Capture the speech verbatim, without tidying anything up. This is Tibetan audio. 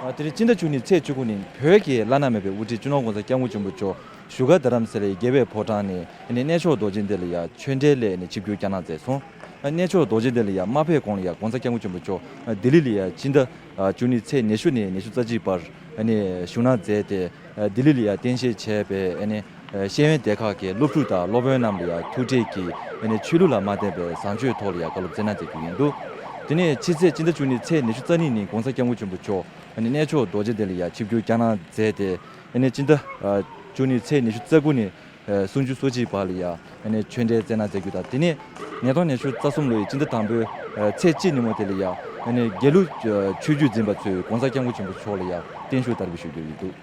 ཨ། དེ་རིང་སྤྱི་ཟླ་བཅུ་གཉིས་ཚེས་བཅུ་དགུ་ཉིན་བོད་ཀྱི་བླ་ན་མེད་པའི་དབུ་ཁྲིད་སྤྱི་ནོར་༸གོང་ས་༸སྐྱབས་མགོན་ཆེན་པོ་མཆོག་བཞུགས་སྒར་རྡ་རམ་ས་ལའི་རྒྱལ་བའི་ཕོ་བྲང་ནས་གནས་མཆོག་རྡོ་རྗེ་གདན་ལ་ཡ་ཆོས་འབྲེལ་སླད་ཆིབས་བསྒྱུར་བསྐྱངས་གནང་མཛད་སོང་། གནས་མཆོག་རྡོ་རྗེ་གདན་ལ་ཡ་མ་ཕེབས་གོང་ལ་ཡ་༸གོང་ས་༸སྐྱབས་མགོན་ཆེན་པོ་མཆོག་ལྡི་ལི་ལ་ཡ་སྤྱི་ཟླ་བཅུ་གཉིས་ཚེས་ཉི་ཤུ་ནས་ཉི་ཤུ་རྩ་གཅིག་བར་བཞུགས་གནང་མཛད་དེ། ལྡི་ལི་ལ་ཡ་རྟེན་གཞི་བྱས་པའི་ཤེས་ཡོན་སྡེ་ཁག་གི་སློབ་ཕྲུག་དང་སློབ་དཔོན་རྣམས་ལ་ཡ་ཐུག་འཕྲད་ཀྱིས་ཆོས་ལུགས་ལ་མ་བརྟེན་པའི་བཟང་སྤྱོད་ཐོག་ལ་ཡ་བཀའ་སློབ་སྩལ་གནང་མཛད་རྒྱུ་ཡིན་འདུག་དེ་ནས་ཕྱི་ཚེས་སྤྱི་ཟླ་བཅུ་གཉིས་ཚེས་ཉི་ཤུ་རྩ་གཉིས་ཉིན་༸གོང་ས་༸སྐྱབས་མགོན་ཆེན་པོ་མཆོག་གནས་མཆོག་རྡོ་རྗེ་གདན་ལ་ཡ་ཆིབས་བསྒྱུར་བསྐྱངས་གནང་མཛད་དེ། སྤྱི་ཟླ་བཅུ་གཉིས་ཚེས་ཉི་ཤུ་རྩ་དགུ་ནས་སུམ་ཅུ་སོ་གཅིག་བར་ལ་ཡ་ཆོས་འབྲེལ་སྩལ་གནང་མཛད་རྒྱུ་དང་། དེ་ནས་ཉིས་སྟོང་ཉི་ཤུ་རྩ་གསུམ་ལོའི་སྤྱི་ཟླ་དང་པོའི་ཚེས་གཅིག་ཉིན་མོ་དེ་ལ་ཡ་དགེ་ལུགས་ཆོས་བརྒྱུད་འཛིན་པ་ཚོས་༸གོང་ས་༸སྐྱབས་མགོན་ཆེན་པོ་མཆོག་ལ་ཡ་བརྟན་བཞུགས་དར་སྤེལ་ཞུ་རྒྱུ་ཡིན་འདུག